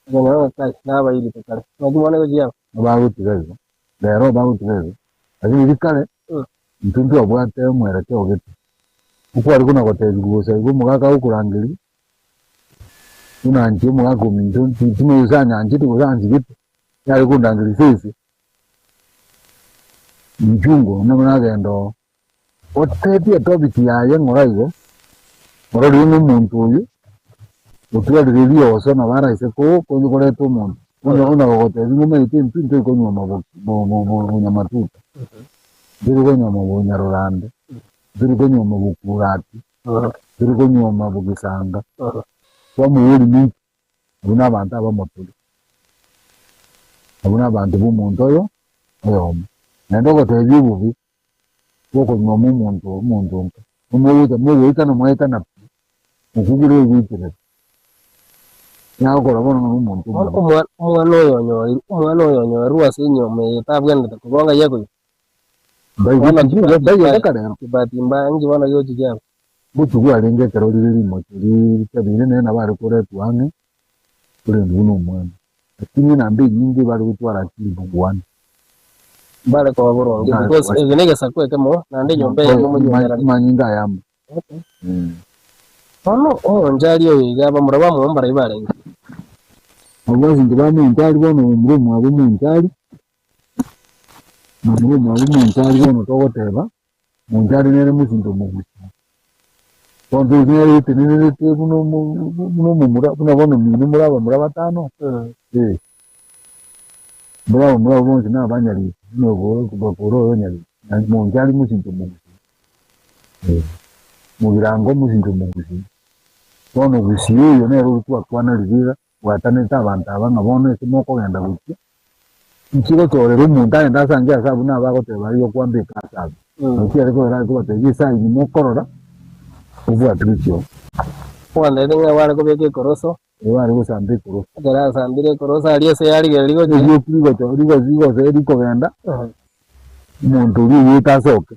Speaker 3: okonyora ng'a kai nabairete kare. Naki bono egochia yaba?
Speaker 4: Bagotiga igo, rero bagotiga igo, lakini riria kare, intwe ntwabwate omwerekeo gete, okware kona gotebiwa bosa igo omogaka agokorangeria, buna inche omogaka ominto timanyeti gose anyanchete gose ansigete, yare kondangeria sese, inchungo nabo nagenda oo, otebie etopic yaye ng'ora igo, ororire ng'a omonto oyo, otwarire rioso nabo araise ko- ko- koreta omonto, onye onye gogotebia ng'a omanyete intwe ntori konyuoma bo- bo- bo- bo- bonyamatuta, ntori konyuoma bonyarorande, ntori konyuoma bokurati. Tiri konyuoma bogisanga, twamoboria ninki? Abwo nabanto abamo tore, abwo nabanto b'omonto oyo oyomo. Naende ogotebia obobe bw'okonyuoma omonto omonto onka, mogocha mogoetana mwaetana pi, mokugure ogoikerera. Nagokora bono ng'a nomonto
Speaker 3: Bono
Speaker 4: omobe.
Speaker 3: omwana omwana oyo onyorirwe omwana oyo onyorirwe ase enyiomo eye tabwenerete koba ng'ai akoigwa. Bono kibahati mbaya, kibahati mbaya inki bono gegochi kiaba?
Speaker 4: Botuko arenge ekero rire rimocho ritabire nere nabo are koretwa ang'e korende buna omwana. Lakini enamba enyinge ebare gotwara akili bogwana.
Speaker 3: Mbare koba boronge
Speaker 4: Mbare
Speaker 3: because
Speaker 4: koba
Speaker 3: eke negesaku ekemo naende enyomba eyemo monyuomerane.
Speaker 4: Amanyinga ayamo.
Speaker 3: Bono omonchari oyo iga abamura bamwabo mbarai barenge.
Speaker 4: Abwo asinto ba monchari bono omomura omwabo omonchari, Momura omwabo monchari bono togoteba, monchari nere mosinto omogusu. Bono toigwe nere otenenerete buna omo buna omomura buna bono mino more abamura batano, eh. Mboro abamura abwo bonsi na abanyariki, buna bakore oyo onyariki, na monchari mosinto omogusu, eh. Mogirango mosinto omogusu. Bono gusii oyo nere oria twakwana riria iga. Bwatanete abanto aba ng'a bono ase mokogenda gochia, inche gochorera omonto agende asange ase abwo nabo agoteba aria okwambeka ase abwo. Naki are kogera are kobatebia esaini mokorora, obwate gochia oo.
Speaker 3: Ogantebia ng'a bare kobeka ekoroso.
Speaker 4: Ee bare gosamba ekoroso.
Speaker 3: Ekero asambire ekoroso aria ase yarigereria gochia.
Speaker 4: Erioki rigocho rigo rigose rikogenda, omonto oria oyete asoke.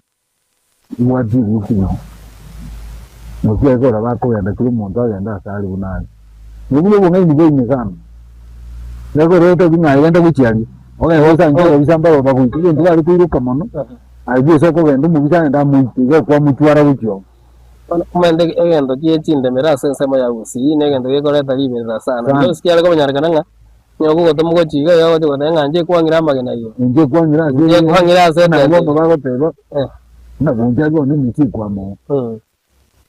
Speaker 4: Obwati erioki riria. Naki ekero bakogenda kera omonto agende ase are buna are. Na obwo nobong'aini bwa ime sana. Ekero otebi ng'a aye genda gochia aria, ogende osange ababisa mbaro bagoita egento bare koiroka mono, aye bwesa okogenda omobisa agende amoite igo okwamotwara gochia oo.
Speaker 3: Bono omanyete egento gie chindemero ase ensemo ya Gusii na egento gekoreta riberera sana.
Speaker 4: Sana.
Speaker 3: Gose kiare kobanyarekana ng'a Onye ogogotomwa gochia iga, iga ogochia goteba ng'a inche kwang'ire amagena igo.
Speaker 4: Inche kwang'ire ase
Speaker 3: Inche kwang'ire ase
Speaker 4: Buna
Speaker 3: etente.
Speaker 4: bono bagoteba,
Speaker 3: Eh.
Speaker 4: buna bonsi bono emechie ekwama oo.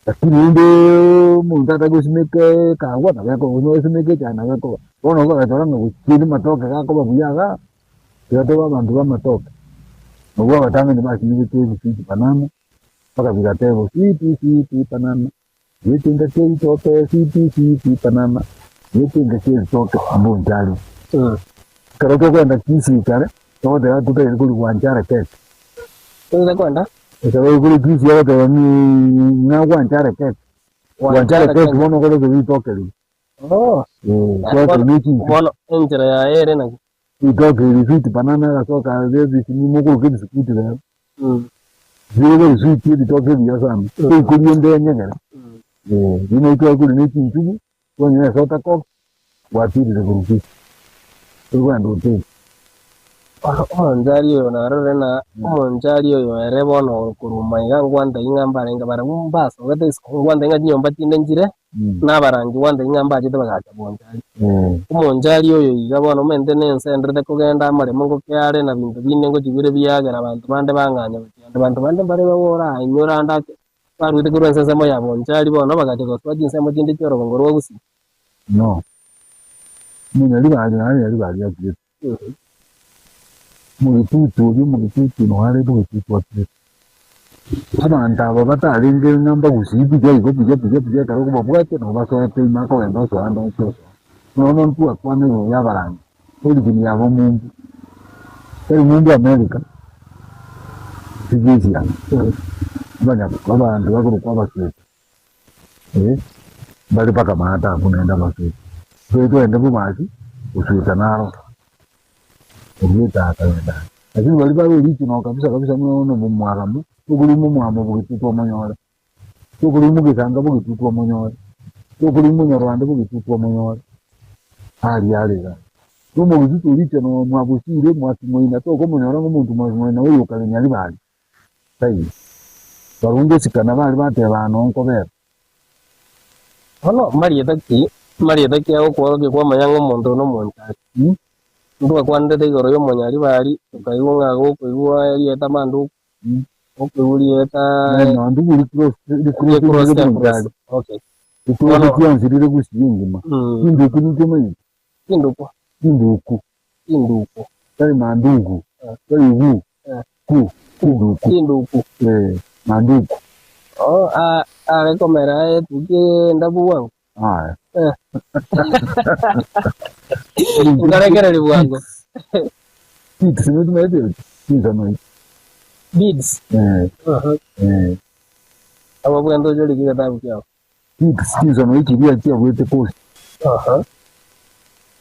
Speaker 4: Lakini rende omonto atagosimeka ekagwa nabo ekoba, gose osimeke echae nabo ekoba. Bono ogotora ng'a gochia amatoke gakoba buya igaa, tiga tobe abanto ba amatoke. Nabwo abatang'ani basimegete ebiswiti banana, mpaka bigateba switi switi banana. Getinga kia ritoke switi switi banana, getinga kia ritoke mbonchari. Ekero tokogenda Kisii kare, togoteba totagete koria gwanchara keke.
Speaker 3: Totagete kwenda?
Speaker 4: Ekero okore Kisii ogoteba ng'a gwanchara keke. Gwanchara keke bono okoreta ritoke riria.
Speaker 3: Oh.
Speaker 4: Eh, kwakora ne chinsu.
Speaker 3: Bono enchera yaye ere naki?
Speaker 4: Ritoke eri switi banana agasoka ase ebisimi mokoroka ebisukuti rero. Bire bari switi ebitoke ebiya sana. Toikoria ende enyegere. Eh, buna ekero kori ne chinchugu, twanywa esoda coke, gwatirire korwa Kisii. Tori kogenda hoteli.
Speaker 3: Omonchari oyo narore na omonchari oyo ere bono okoruma iga ngwantaiyi ng'a mbarenge barabwo mbasogete isiko, ngwantaiyi ng'a chinyomba chinde nchire, na abarangi ngwantaiyi ng'a mbachete bagacha bonchari. Omonchari oyo iga bono omanyete nense enderete kogenda amaremo ngoke are na binto binde ngochigwere biagera abanto bande bang'anya gochia ande. Abanto bande mbare orainyore ande ake barwete korwa ense ensemo ya bonchari bono bagacha gosoa chinsemo chinde chi'orogongo rwa Gusii.
Speaker 4: No. Omonyaribari naye nyaribari akirete. Omogitutu oria omogitutu noyo are bogitutu akirete. Abanto aba batarenge ng'a mbagusii buya igo buya buya buya ekero okobabwatia nabo basoete ime akogenda osoa ande onsi osoa. Nonya ntwakwana igoro ya abarangi, origin yabo mumbu, tari mumbu America, gose Asia, abanya abanto bakorokwa abasweta. Eh, mbare mpaka maate abwo naende abasweta. Intwe twende bobasi, gosweta naro. Oruete akagenda are. Lakini baria bare original kabisa kabisa buna bono omwagamu, tokorima omwamo bogetutu omonyore, tokorima ogesanga bogetutu omonyore, tokorima omonyarwanda bogetutu omonyore, aria are iga. Na omogetutu original mwabosire mwakimoina tokomonyora ng'a omonto mwakimoina oyo okare nyaribari, taiyo. Barabwo ngosikana bare bateba aa noo nkobera.
Speaker 3: Bono marieta ki, marieta ki agokworokia kwamanya ng'a omonto oyo nomonchari? Ntwakwanete igoro y'omonyaribari, tokaigwa ng'a gokoigwa erieta manduku, gokoigwa rieta
Speaker 4: Manduku rikrosi
Speaker 3: rikrosi
Speaker 4: rikrosi
Speaker 3: across. Okay.
Speaker 4: Rikrosi
Speaker 3: Bono
Speaker 4: chionsi rire gusii engima. Chinduku ninche omanyete?
Speaker 3: Chinduku.
Speaker 4: Chinduku.
Speaker 3: Chinduku.
Speaker 4: Tari mandugu, tari gu, ku, chinduku.
Speaker 3: Chinduku.
Speaker 4: Eh, manduku.
Speaker 3: Oh, a- are komera etuki endabu bwango.
Speaker 4: Aya.
Speaker 3: Eh. Nkarekereria bwango.
Speaker 4: Beads, notumanyete chinsonoi.
Speaker 3: Beads.
Speaker 4: Eh, eh.
Speaker 3: Abo bwento oche orike egetabu kiao.
Speaker 4: Beads, chinsonoi chiria chiabuete kosi.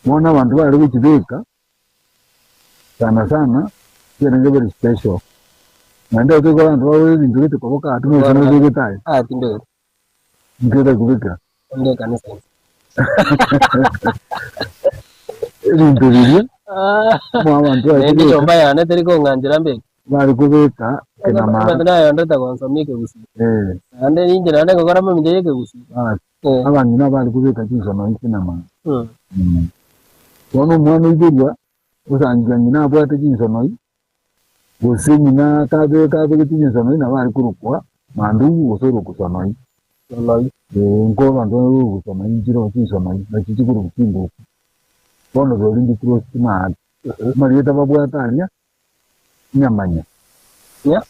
Speaker 4: Bono abanto bare gochibeka sana sana chiarenge very special. Naende ekero abanto bagokora ebinto gete koboka aa timoche nobegete aye.
Speaker 3: Ah, tindogete.
Speaker 4: Inki otakobeka?
Speaker 3: Onde ekanisa inse.
Speaker 4: Ebinto biria mo abanto bare
Speaker 3: Naende
Speaker 4: kobeka
Speaker 3: echomba yane teri kong'anchera mbeke.
Speaker 4: bare kobeka kenamara.
Speaker 3: Abanto nayondete gonsomia ekegusii.
Speaker 4: Eh,
Speaker 3: Naende inche naende ngokora mamincha ya ekegusii.
Speaker 4: bas.
Speaker 3: Eh.
Speaker 4: Abang'ina bare kobeka chinsonoi kenamara.
Speaker 3: Mm.
Speaker 4: Mm. Bono omwana oiborwa, osangia ng'ina abwate chinsonoi, gose ng'ina kabe kabegete chinsonoi nabo are korokwa mandugu gose orokwa sonoi.
Speaker 3: Sonoi.
Speaker 4: Eh, nko abanto bare korokwa sonoi nchire chinsonoi, nachi chikorokwa chinduku. Bono rori nchikurwa chimaate. Amarieta babwate aria, nyamanya.
Speaker 3: Nya?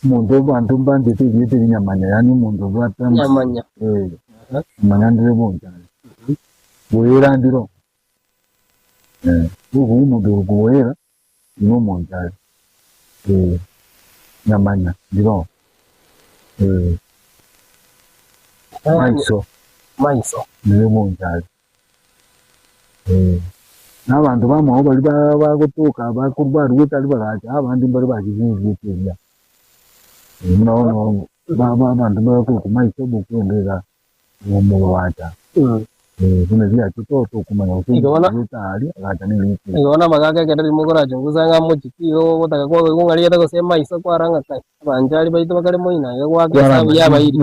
Speaker 4: Omonto abanto mbanchete erieta eri nyamanya, yaani omonto obwate ama-
Speaker 3: Nyamanya.
Speaker 4: Eh, nyamanya ndire bonchari. Boera ndiro. Eh, okoigwa omonto okoboera, nomonchari. Eh, nyamanya ndiro. Eh, maiso
Speaker 3: Maiso.
Speaker 4: nire omonchari. Eh, na abanto bamwabo baria ba- bagotoka bakorwa barwete aria bagacha abande mbare bachisinzete eria. Eh, buna bono ba- ba- abanto bakorokwa maiso bokwenda iga omobacha.
Speaker 3: Mm.
Speaker 4: Eh, buna riachete otokomanya gose
Speaker 3: Igo bono-
Speaker 4: omonto aria agacha nerite.
Speaker 3: Igo bono amagaka ekero rimo korachungusa ng'a mochiki igo ogotaka kwaigwa ng'a rieta gose emaiso kwara ng'a kai abanchari baito bakare moino iga goaka esabu ya abairi.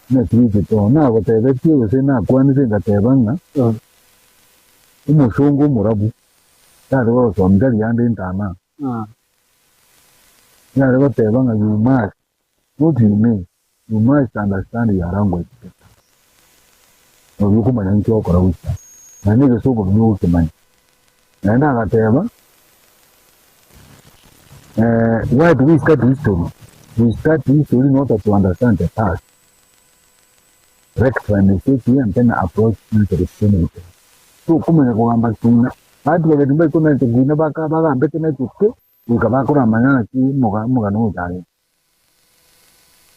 Speaker 4: Ng'a tiriche to, nagotebetie gose nakwanete ngateba ng'a omosongo omorabu tari gosomia tari yande entana. Yare goteba ng'a you must, not you may, you must understand your language better. Nabo okomanya nki ogokora gochia, naende egesongo buya ogokemanya. Naende agateba, why do we study history? We study history in order to understand the past, rectify mistake here and then approach future opportunity. Tokomanya kogamba kina, abanto babere mbaikonanete kina baka bagambete naitwe ki, goika bakoramanya ng'aki omoga omogano oyo ochagete.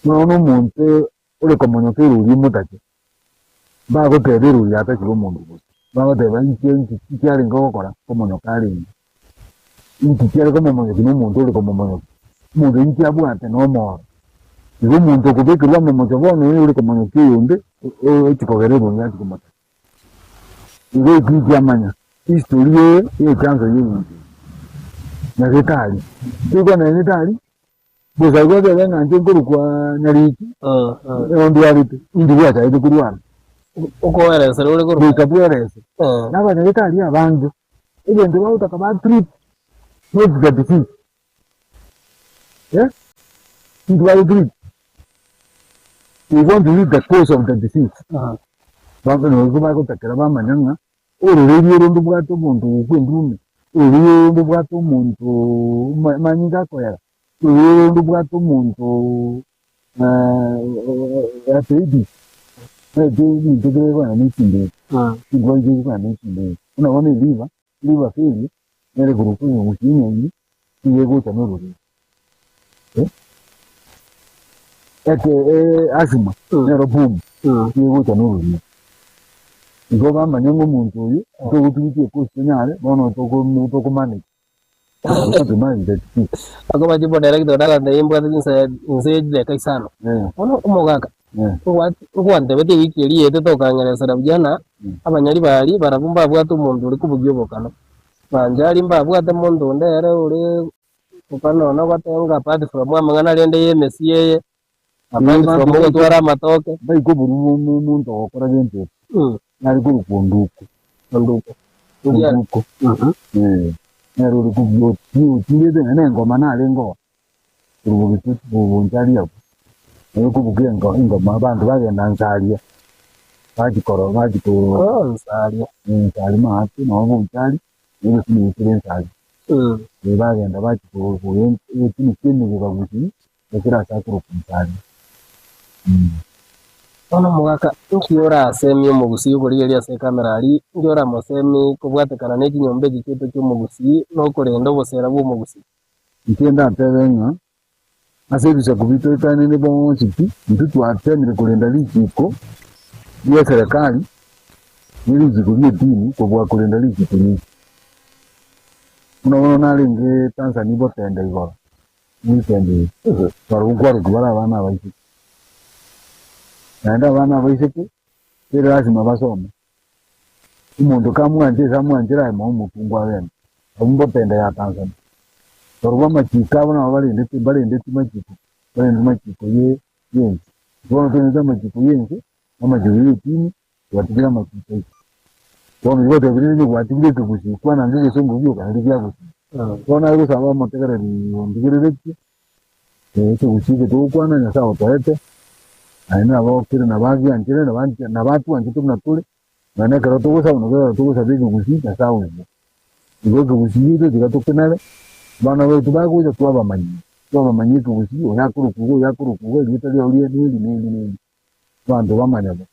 Speaker 4: Bono na omonto ore komonyoka erori omotache, mbagoteba erori yatachire omonto gose, bagoteba inki inki inki arenge gokora komonyoka arenge, inki kiare komomonyokia na omonto ore komomonyokia, omonto inki abwate na omoro. Igo omonto okobekerwa amomocho bono oyo ore komonyokia oyonde, ochi kogera erori yachi komotacha. Igo eki nkiamanya, history eye ya echanso ya ebinto ebi, nyagetari, toigwa nyagetari, bosa igo otebe ng'a inche nkorokwa Nyariki, nigo ndwarete, indi gwachagete korwara,
Speaker 3: Okoeresera ore korwa.
Speaker 4: goika bwerese. Na abanyagetari abange, egento bagotaka ba treat, not the disease, eh, intwe bago treat, they want to read the cause of the disease. Nabo bagotakera bamanya ng'a Ororeria oro ndobwate omonto ogokwa endume, ororeria oro ndobwate omonto amanyinga akoera, ororeria oro ndobwate omonto arthritis, omanyete ebinto bire kogenda ne chindege, chindwari chiri kogenda ne chindege. Buna bono eliver, liver failure, nere korwa gusii ng'a nigo egocha na ororeria. Eke asthma, nero boom, nigo egocha na ororeria. Igo bamanye ng'a omonto oyo, ntogotugutia ekosi tonyare, bono toko tokomanage. To manage that thing.
Speaker 3: Akoba chief director odagontebia imbwate chinsa inse ye chidakika isano. Bono omogaka, nkwantebetie ewiki eria yaetete okang'eresera buya ng'a abanyari baria barabwo mbabwate omonto ore kobugia obokano. Banchari mbabwate monto onde ere ore okana nonya goteba ng'a apart from amang'ana rende ya emesie eye, apart from ogotwara amatoke.
Speaker 4: Mbaike oborimo omonto ogokora gento eke, nare korokwa onduko.
Speaker 3: Onduko.
Speaker 4: Onduko. Nere ore kobugia otiirete naende engoma narenge oo, korwa bogetutu bobonchari abwo, nere okobugia engoma abanto bagenda nsaria, bachia korora bachia
Speaker 3: Oh, nsaria.
Speaker 4: nsaria maate noo bonchari, na egesunu kere nsaria. Bagenda bachia egetunu kia emegega gusii, ekero ase akorokwa nsaria.
Speaker 3: Bono omogaka, inki orasemie omogusii okorigereria ase ekamera aria? Inki oramosemie kobwatekana ne chinyomba echi chiaito chi'omogusii na okorenda obosera bw'omogusii?
Speaker 4: Inche ndatebe ng'a ase ebisaku bitoetanire bonsi pi, intwe twatemire korenda richiko ri'eserekari ne richiko ri'edini kobua korenda richiko riaito. Buna bono narenge Tanzania botende igoro, weekend eye, barabwo nkwarokigwa bare abana abaiseke. Naende abana abaiseke, ere lasima basome. Omonto kamwanche ase amwanchere aye moe omokungu agende. Abwo mbotende ya Tanzania. Barobwo amachiko abo nabo barendete mbarendeti machiko, mbarendeti machiko ye yense. Bono torendete amachiko yense, na amachiko ya etini, twatigire amachiko aito. Bono igo gotebire rende gwatigire ekegusii, kwana nge egesongo gioka nario kiagusii. Bono aye gosaba omotegereri ondigereretie, Ekegusii eke togokwana Nyasae otoete, naende nabo kere nabo agianchire nabo atwanchete buna tore, nonya ekero togosaba nabo ekero togosaba ekegusii Nyasae oigwe. Igo ekegusii giaito tiga tokenare, abana baito bagocha twabamanyia, twabamanyia ekegusii oyo akorokwa iga oyo akorokwa iga erieta riao rie neri neri neri, abanto bamanya bo.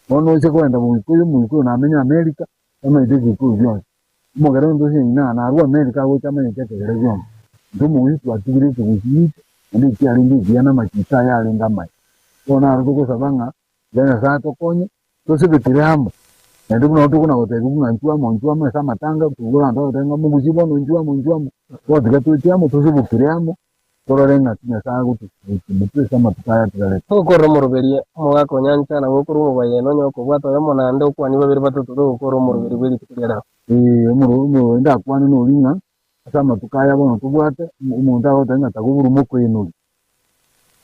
Speaker 4: Bono oise kogenda bogikuyu omogikuyu namenye America, tamanyeti ebikuyu bionsi. Omogere onde ase ng'ina narwe Amerika agocha amanyete ekegere gionsi. Intwe omogusii twatigire ekegusii gito, naende ekiarenge ekiya na amachiko aye arenge amaya. Bono naro togosaba ng'a tiga Nyasae atokonye, tosebekere amo, naende buna tokona gotebigwa ng'a inchuo amo inchuo amo ase amatanga, tobua abanto bagoteba ng'a omogusii bono inchuo amo inchuo amo, bono tiga toche amo tosebokere amo, torore ng'aki Nyasae agotosugukia motwe ase amatuko aya atigarete.
Speaker 3: Togokorera omoroberio, omogaka o nyancha nabo okorwa omobayeno onye okobwata oyomo naende okwanie babere batato togokorera omoroberio bwe rituko ria rero.
Speaker 4: Ee, omoro ndakwane noria ng'a ase amatuko aya bono tobwate, omonto agoteba ng'a tagobura omokoenori.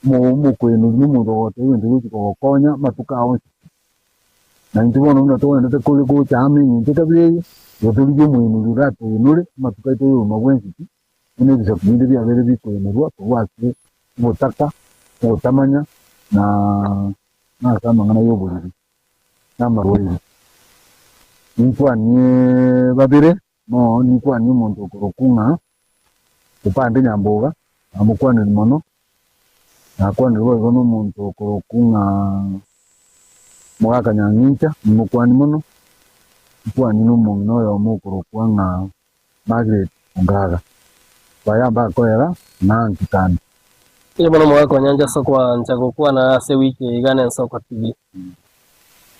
Speaker 4: Omokoenori nomonto ogoteba egento gegochi kogokonya amatuko ao onsi pi. Na intwe bono buna togenderete kore gocha amo eng'encho ekabira eye, igo torigie omoenori oratoenore amatuko aito ya obogima bwensi pi. Buna ebisaku binde biabeire bikoenerwa korwa ase obotaka, ogotamanya, na ase amang'ana y'oboriri, na amarwaire. Ninkwanie babere mono, ninkwanie omonto okorokwa ng'a Opande Nyamboga, namokwaneri mono, nakwanire boigo na omonto okorokwa ng'a Mogaka Nyang'incha, nimokwanie mono, nkwanie na omong'ina oyomo okorokwa ng'a Margaret Ongaga, Baya mbakoera na ntikande.
Speaker 3: Inche bono omogaka o nyancha ase okwancha gokwana ase ewiki eye iga nensoko TV.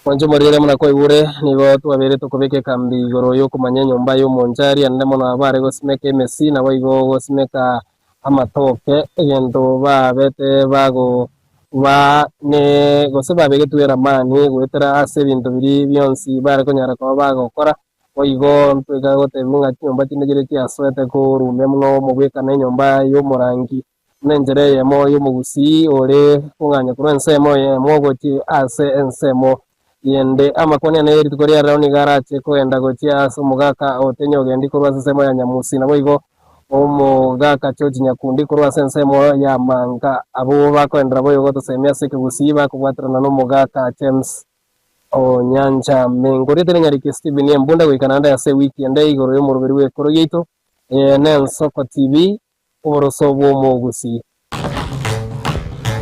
Speaker 3: Mwanche omorere buna kwaigure, nigo twabeire tokobeka ekambi igoro y'okomanya enyomba y'omonchari ande mono abare gosimeka emesi naboigo gosimeka amatoke, egento babete bago ba ne gose babegetwe eramani goetera ase ebinto biria bionsi bare konyara koba bagokora. Boigo ntweka gotebigwa ng'a chinyomba chinde chiria chiasoete korumia buna omogwekano enyomba y'omorangi, buna enchera eyemo y'omogusii ore kong'anya korwa ensemo eyemo gochia ase ensemo yende. Amakwania ane y'erituko ria rero nigo arache kogenda gochia ase omogaka o Tenyogendi korwa ase ensemo ya Nyamusi, naboigo omogaka George Nyakundi korwa ase ensemo ya Manga. Abwo bakoenderera boigo gotosemia ase ekegusii bakobwaterana nomogaka James O nyancha mengoriete nenyarike Stephen Embunda goika naende ase ewiki ende igoro y'omoroberi bw'ekoro giaito. Eye n'Ensoko TV, oboroso bw'omogusii.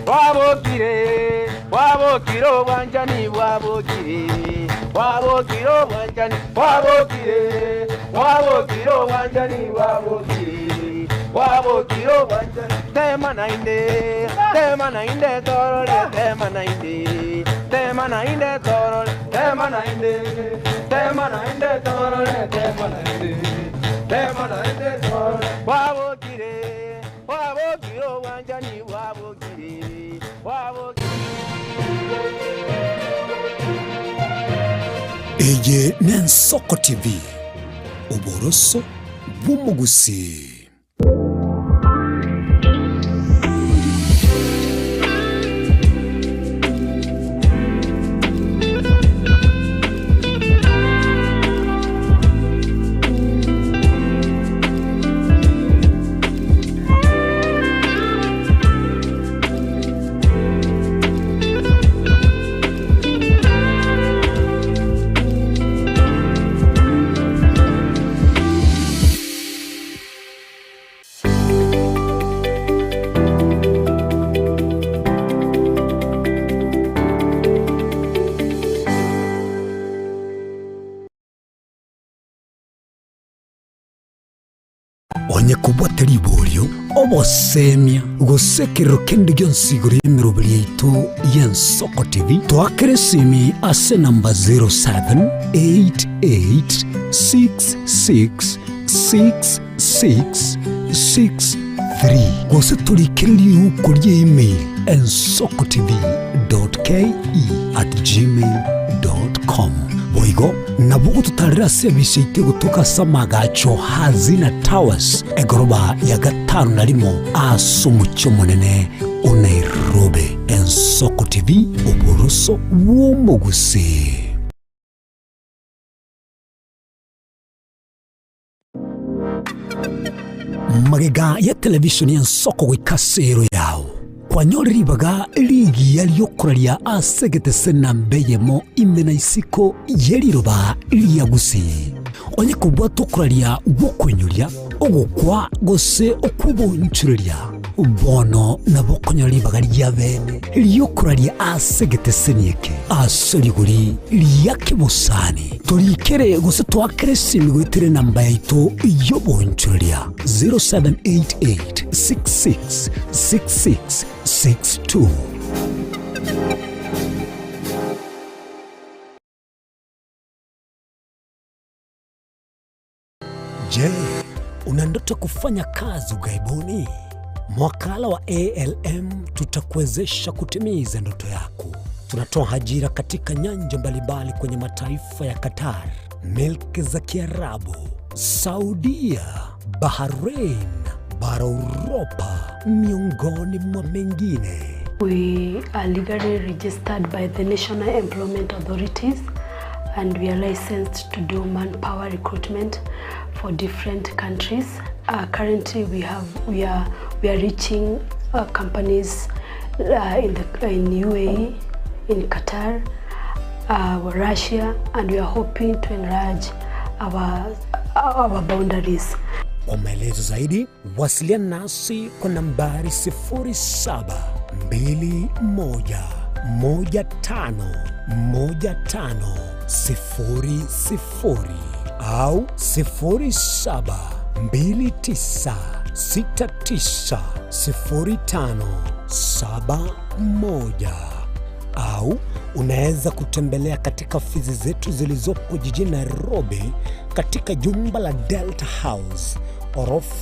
Speaker 2: Bwabokire, bwabokire obwanchani bwabokire, bwabokire obwanchani bwabokire, bwabokire obwanchani bwabokire. Bwabokire obwanchani, tema naende, tema naende torore, tema naende, tema naende torore, tema naende, tema naende torore, tema naende, tema naende torore. Bwabokire, bwabokire obwanchani, bwabokire, bwabokire.
Speaker 1: Eye n'Ensoko TV, oboroso bw'omogusii. Onye kobwate riborio, obosemia, gose ekerero kende gionsi igoro y'emeroberi yaito y'Ensoko TV, toakere esimi ase enamba 0788666663 gose torikere riuko rie email ensokotv.ke@gmail.com. Boigo nabo ogototarera ase ebise yaito egotoka ase amagacho Hazina Towers, egoroba ya gatano na rimo ase omochie omonene o Nairobi. Ensoko TV, oboroso bw'omogusii. Magega ya televisheni y'ensoko goika ase ero yao, kwanyore ribaga rigiya ri'okoraria ase egetese namba eyemo ime na isiko ye riroba ria Gusii. Onye kobwata okoraria gw'okoinyoria, ogokwa gose okw'obonchoreria, bono nabo okonyora ribaga ria bene ri'okoraria ase egeteseni eke ase rigori ria kebosani. Torikere gose toakere esimi goetera enamba yaito y'obonchoreria 0788666662. Je, una ndoto kufanya kazi ughaibuni? Mwakala wa ALM tutakuwezesha kutimiza ndoto yako. Tunatoa ajira katika nyanja mbalimbali kwenye mataifa ya Qatar, milki za Kiarabu, Saudia, Bahrain, bara Uropa, miongoni mwa mengine.
Speaker 5: We are legally registered by the National Employment Authorities and we are licensed to do manpower recruitment for different countries. Currently we have we are we are reaching companies in the in UAE, in Qatar, Russia and we are hoping to enlarge our our boundaries.
Speaker 1: Kwa maelezo zaidi wasiliana nasi kwa nambari 0721151500 au 0729690571 au unaweza kutembelea katika ofisi zetu zilizopo jijini Nairobi katika jumba la Delta House orofa